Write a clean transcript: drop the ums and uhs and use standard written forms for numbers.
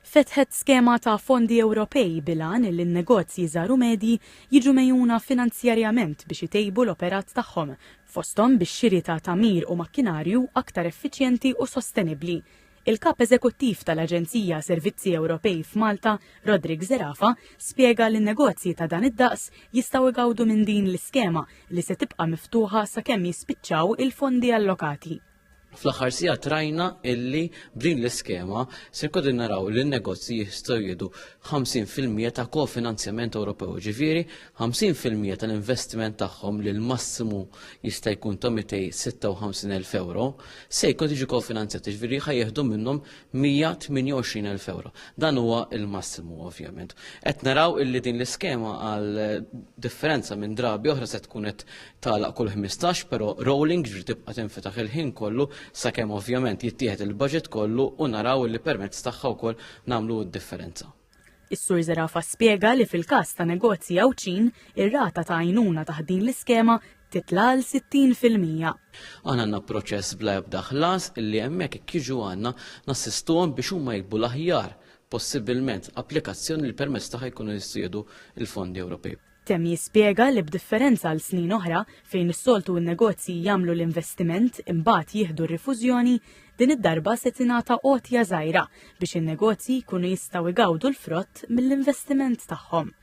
Fetħet skema ta' fondi Ewropej bil-għan li n-negozji żgħar u medji jiġu megħjuna finanzjarjament biex itejbu l-operat tagħhom, fosthom bix-xiri ta' tagħmir u makkinarju aktar effiċjenti u sostenibbli. Il-Kap Eżekuttiv tal-Aġenzija Servizzi Ewropej f'Malta, Roderick Zerafa, spjega li n-negozji ta' dan id-daqs jistgħu jgawdu minn din l-iskema li se tibqa' miftuħa sakemm jispiċċaw il-fondi allokati. Fl-aħħar sigħat rajna illi b'din l-iskema se jkun naraw li n-negozji jistgħu jieħdu 50% ta' kofinanzjament Ewropew, ġifieri 50% tal-investiment tagħhom li l-massimu jista' jkun ta' 256,000 euro se jkun tiġi kofinanzjat, ġifieri ħa jieħdu minnhom 128,000 euro. Dan huwa il-massimu ovvjament. Qed naraw illi din l-iskema għal differenza minn drabi oħra se tkun qed tagħlaq kull 15 però rolling ġifieri tibqa' tinfetaħ il-ħin kollu sakemm ovvjament jittieħed il-budget kollu u naraw li permezz tagħha wkoll nagħmlu d-differenza. Is-Sur Zerafa spjega li fil-każ ta' negozji Għawdxin, ir-rata ta' għajnuna taħt din l-iskema titla' għal 60%. Aħna għandna proċess bla ebda ħlas illi hemmhekk jekk jiġu għandna nassistuhom biex huma jiktbu l-aħjar possibilment applikazzjoni li permezz tagħha jkunu jistgħu jieħdu l-fondi Ewropej. Temm jispjega li b'differenza għal snin oħra fejn is-soltu n-negozji jagħmlu l-investiment imbagħad jieħdu r-rifużjoni, din id-darba se tingħata għotja żgħira biex in-negozji jkunu jistgħu jgawdu l-frott mill-investiment tagħhom.